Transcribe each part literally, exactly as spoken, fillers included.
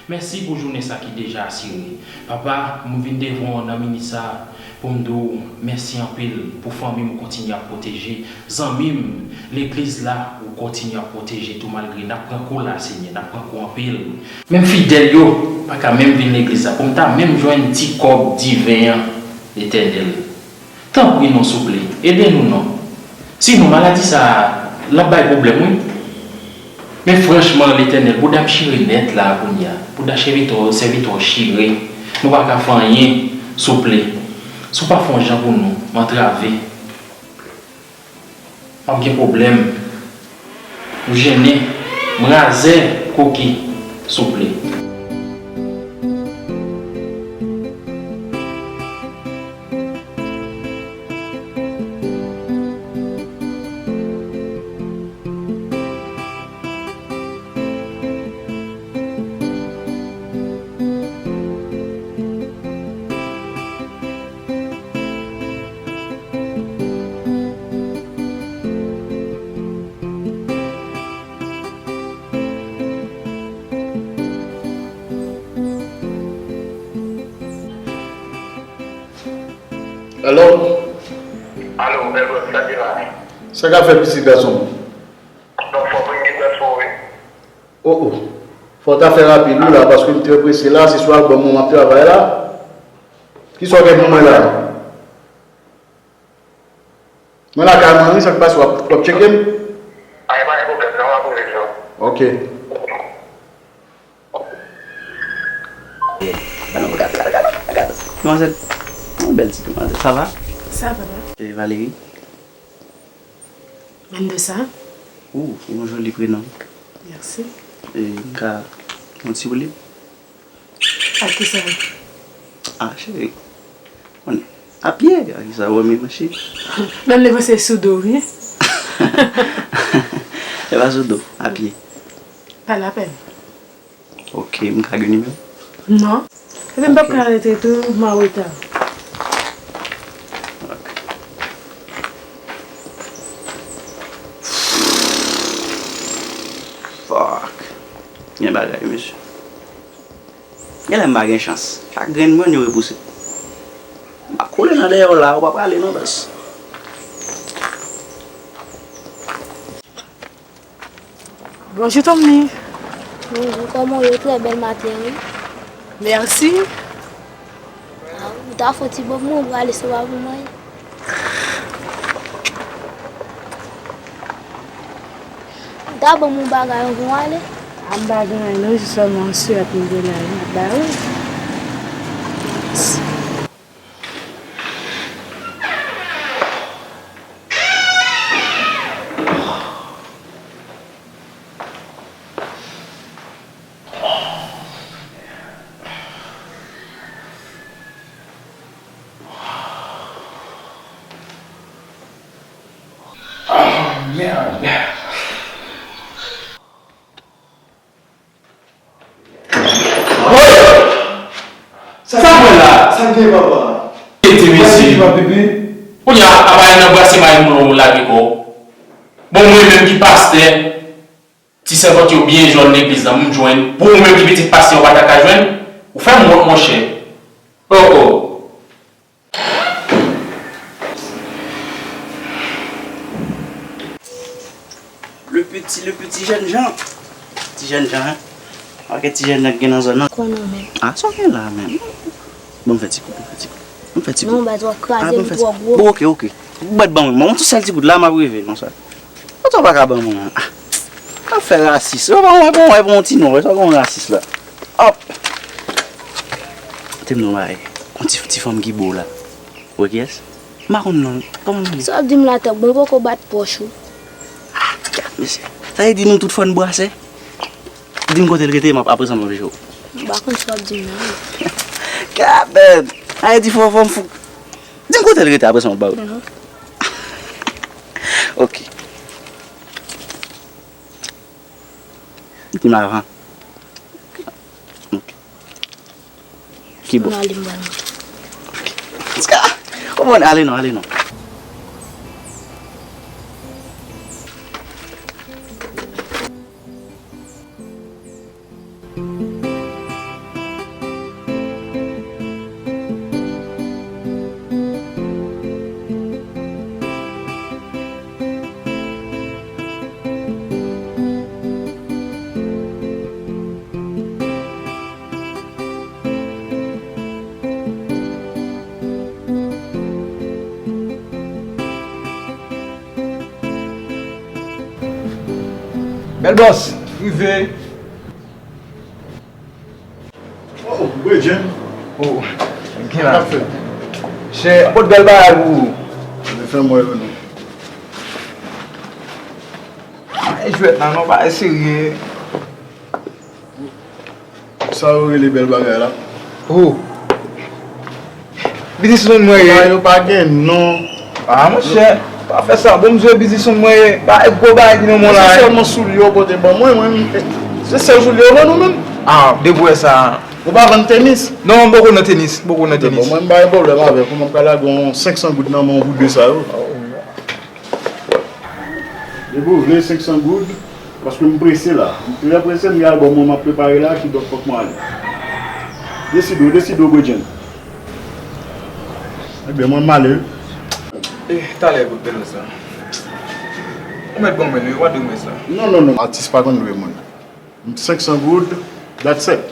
Mèsi pou jounen sa ki deja asire. Papa, m vin devan w nan minit sa pou m di w mèsi anpil pou fanmi m ou kontinye ap pwoteje, zanmi m, legliz la ou kontinye ap pwoteje tou malgre n ap pran kou la, Senyè, n ap pran kou anpil. Menm fidèl yo pa ka menm vin legliz la pou m ta menm jwenn ti kòb diven an, Letènèl. Tanpri non souple, ede nou non. Sinon maladi sa a, l ap bay pwoblèm wi. Men franchman Letènèl, bouda m chire nèt la a kounye a. Bouda sèvitè w, sèvitè w chire. Nou pa ka fè anyen, souple. Si w pa fè yon jan pou nou, m antrave. M ap gen pwoblèm. M jennen, m razè, koki, souple. Alo? Alo, Elbert, sa ki la? Sa k ap fèt pitit gason m? Non, fò w vin gen gason w wi. O o. Fò w ta fè rapid wi la, paske m trè prese la, se sou album mwen m ap travay la. Kisa w gen pou mwen la? Mwen lakay mwen wi, sa k pase, w ap, w ap tcheke m? Ay, pa gen pwoblèm, non, m ap rive jwenn ou. Ok. Ban nou gade, gade, gade, gade. Demwazèl, yon bèl ti demwazèl. Sa va? Sa va. E Valérie? Vanessa. Ou, yon joli prenon. Mèsi. E m ka yon ti woulib? Ak kisa? Ah, cheri. Konnen. A pye, ak kisa w renmen mache? Menm li panse sou do, wi. E pa sou do, a pye. Pa lapèn. Ok, m ka gen nimewo? Non. Epi m p ap ka rete tou, m an reta. Ok. Fuck. Gen bagay, mesye. Genlè m pa gen chans. Chak grenn mwen yo repouse. M ap koule nan dèyè w la, ou pa prale non, baz. Bonjou, Tommy. Bonjou, kòman w ye? Trè bèl maten, wi. Mèsi. Ah, ou ta fè yon ti bon pou mwen, ou prale, se pa pou mwen. Ou ta ban m yon bagay anvan w ale? Ah, m pa gen anyen, non, jis sèlman yon silèt m gen la, m ap ba ou. Oh, merde. Sa, sa mwen la, sa gen papa? Kete mesye. Kounye a, apa nan brase may moun ou lage kò w. Bon, mwen menm ki pastè, ti sèvant yo byen jòn legliz la, m jwenn. Pou ou menm ki pitit pastè, ou pa ta ka jwenn. Ou fè m wont, monchè. Oh, oh. Le petit, le petit jènjan. Ti jènjan, hein? Ok, ti jènjan ki gen nan zòn nan. Konnen, men. Ah, sa w gen la, men. Bon, m fè ti kou, m fè ti kou. M fè ti kou. Non, baz, w ap kraze, li twò gwo. Bon, ok, ok. Ou mèt ban mwen, yon ti sèl ti kout la, m ap rive, bonswa. Ou pa ka ban mwen. Ah. Ou ap fè rasis. Ou pa mwen, bon, mwen, bon, ti non, sa gen rasis la. Hop. Te m nan bay. Yon ti, ti fanm ki bo la. Ou wè kiyès? M pa konn non. Kòman nou ye? Sa w ap di m la, tank bon poko bat pòch ou. Ah, gad, mesye. Sa vle di nou tout fò n bwase? Di m kote l rete, m ap, aprezan m ap jwe w. M pa konn sa w ap di m nan. Gad, men. Sa vle di fò, fò m fou. Di m kote l rete, aprezan m ap ba w. Mhm. Ok. Di m avan. Ok. Ki bò? Ann ale, m pral manje. Tika! Kòman ale non, ale non. Bèl bòs, rive. Oh, Bredjenn. Oh, gen la. Chè, pot bèl bagay pou ou. Mwen fè mwen yo non. Ay, jwèt la non, bagay serye. Sa yo rele bèl bagay la? Oh. Biznismann mwen ye. Bagay yo pa gen non. Ah, monchè, pa fè sa. Bon, m jwe biznismann mwen ye. Bagay gwo bagay ki nan men w la. Se sèlman soulye yo pote ban mwen, mwen, se sèl soulye yo ban nou menm. Ah, depi w wè sa. Ou pa vann tenis? Non, m poko nan tenis, m poko nan tenis. Bon, mwen, m pa gen pwoblèm avèk ou, mwen, m ka lage yon senk san goud nan men w pou de sa yo. Depi w vle senk san goud, paske m prese la. M trè prese, m gen albòm mwen m ap prepare la, kidonk fòk mwen ale. Deside w, deside w, Bredjenn. Ebyen, mwen m ale wi. Eh, talè, bout bèl sa. Ou mèt ban mwen li, w a de mwen sa. Non, non, non, atis pa konn lwe moun. Senk san goud, that's it.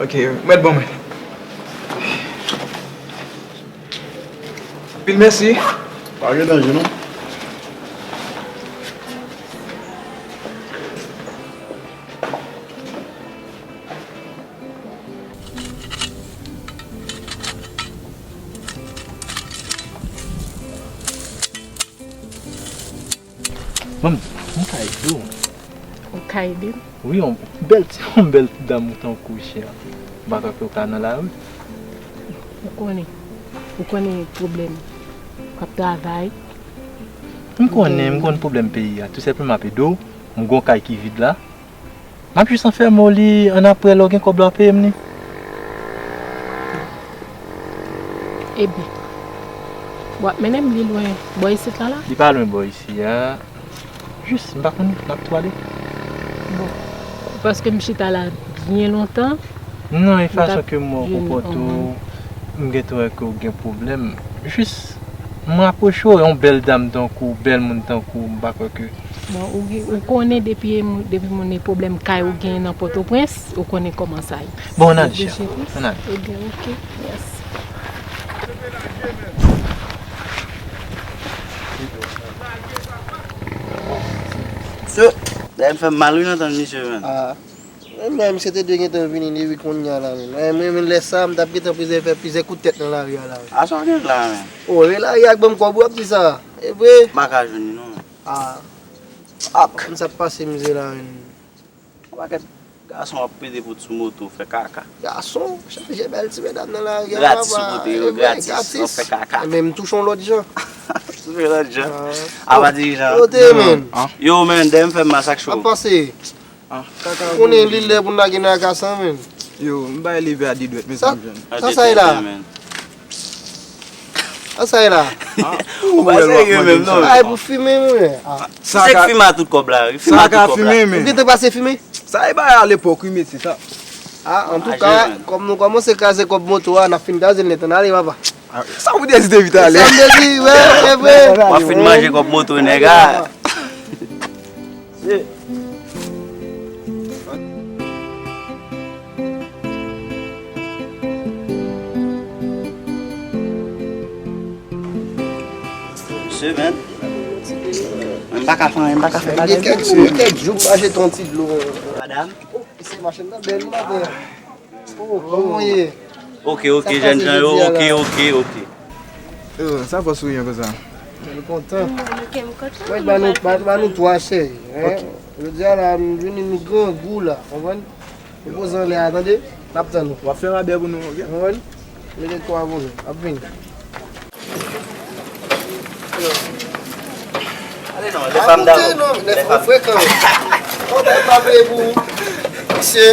Ok, mèt ban mwen. Anpil mèsi. Pa gen danje non. Manmi, m ka ede w. Ou ka ede m? Wi, yon bèl ti, yon bèl ti dam tankou w, chè. M pa kwè ke w ka nan lari. Ou konnen, ou konnen pwoblèm k ap travay. M konnen, m konn pwoblèm peyi a. Tou senpleman m ap ede w. M gon kay ki vid la. M ap jis anfèmen w li, annapre lè w gen kòb la w peye m li. Ebyen, w ap mennen m li lwen bò isit la la? Li pa lwen bò isi a. Jis, m pa konn, m ap tou ale. Bon, paske m chita la byen lontan. Non, e fason ke m wè w konpòte w, m gentan wè ke w gen pwoblèm. Jis, m rapwoche w, yon bèl dam tankou w, bèl moun tankou w, m pa kwè ke Bon, ou, ou konnen depi, depi moun gen pwoblèm kay ou gen nan Pòtoprens, ou konnen kòman sa ye. Bon, ann ale, chè. Ann ale. Ebyen, ok. Mèsi. Mesye, dayè m fè m mal wi nan tann misye, menn. Ah. Menm lè misye te dwe gentan vini depi kounye a la, menn. Eh, mwen, menm lè sa, m t ap gentan plizyè, fè plizyè kout tèt nan lari a la, wi. A sa w gen la, menn? O, e lari a k ban m kòb, w ap di sa. E vre? M pa ka jwenn li, non, menn. Ah. Ak. Konn sa k pase mizè la menm. Yon pakèt gason ap pede pou t sou moto, fè kaka. Gason, chanje bèl ti medam nan lari a, papa. Gratis sou moto, yo, gratis, w ap fè kaka. Menm touche yon lòt jan. Touche yon lòt jan. Ah. Apa dirijan. Kote, menm. Yo, menm, dèyè m fè m masak cho. Ap pase. Konnen li lè pou n lage nan kaka sa, menm. Yo, m bay leve a de dwèt, mezanmi. Sa, sa ye la? An sa ye la? Ou pa serye menm, non. Ay, pou fimen, wi. Se k fime a tout kòb la, wi. Fime a tout kòb la. Ou gentan pase fimen? Sa e bagay alepòk, wi, mesye, sa. Ah, antouka, kòm nou kòmanse kraze kòb moto a, n ap fin kraze l nèt, ann ale, papa. Sa w te di depi talè? Sa m te di, wè, e vre. W ap fin manje kòb moto nèg a. Semen. M pa ka fè anyen, m pa ka fè bagay. Gen kèk jou, gen kèk jou m pa jete yon ti dlo. Madanm. Oh, mesye, machin nan bèl maten. Oh, kòman w ye? Ok, ok, jènn jan yo, ok, ok, ok. Oh, sa fè w souri konsa? Mwen kontan. Mwen ba nou, ba, ba nou twa, cheri, hein? Jodi a la, nou vini, nou grangou la, konprann? Nou poze anlè a, tande? N ap tann nou. W ap fè rabè pou nou, ok? Konprann? Mete twa pou nou. N ap vini. Ale non, lè fanm dam. Lè fanm frekan. Kontan pa peye pou misye.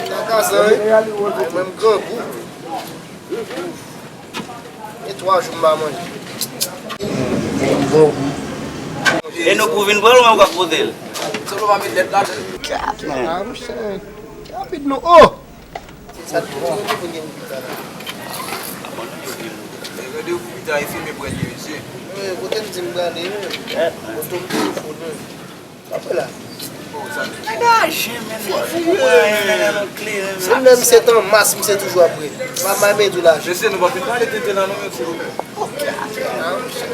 Kaka sa, wi. Mwen, m grangou. E twa jou m pa manje. E nou pou vin pran l, ou menm w ap pote l? Sèlman pa met lèt ladan. Kat, man. Ah, monchè. Rapid non. Oh! Sa tou, tou, tou, gen moun ki la. Gade ou pita e filme pwèt li, mesye. Wi, kote m di m prale, wi. Kote m telefòn, wi. Apre la. Degaje, men. Se menm se tan mas, misye toujou apre. Pa may men tou la. Mesye, nou pa fin pale tenten la, non, mesye. Ok. Ah, monchè.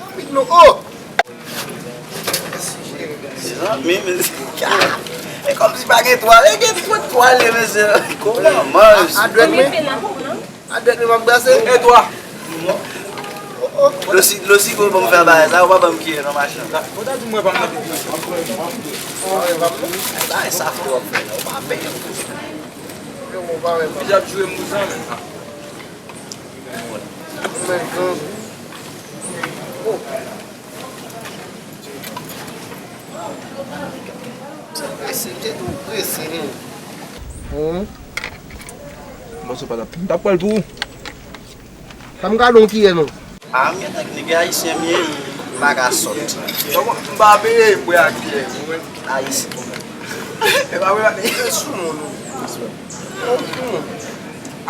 Rapid non. Oh! Men, men, e kòmsi pa gen twal, e gen twòp twal, mesye. Kòman manj? A dwèt mwen. A dwèt mwen, m ap brase. E twa. Losi, Losi, bon, bon, fè bagay sa, ou pa ban m kiye nan machin. Ou ta di mwen pa m nan pipi. Bagay sa fò w ap fè la, ou pa peye. Li ap jwe m pou sa, men. Prese, te tou prese, non. Bon, se pa t ap, m t ap pran l pou ou. Sa m gade yon kiyè, non. A, m gentan, nèg ayisyen m ye, m pa ka sòt. Kòman? M pa peye bwè ak kiyè, mwen. Ayisyen. E pa vre, pa peye sou moun, non.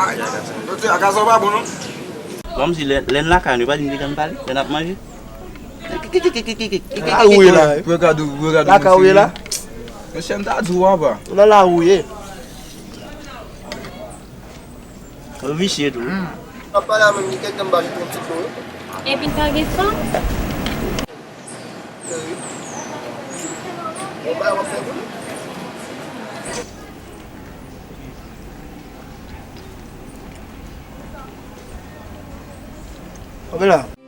Ay, ay, ay. Doktè, a ka sa w pa bon, non? Kòmsi lè, lè n lakay nou, e pa di n te konn pale, lè n ap manje. Lakay ou ye la, wi. Regade, regade. Lakay ou ye la? Mesye, m ta di w, papa. Ou nan lari w ye. Ou visye tou. Ap pale a menm, li kèk tan m pa jwenn yon ti dlo, wi. Epi l pa gen fanm? Wi. Bon, bagay w ap fè pou li. Kanpe la.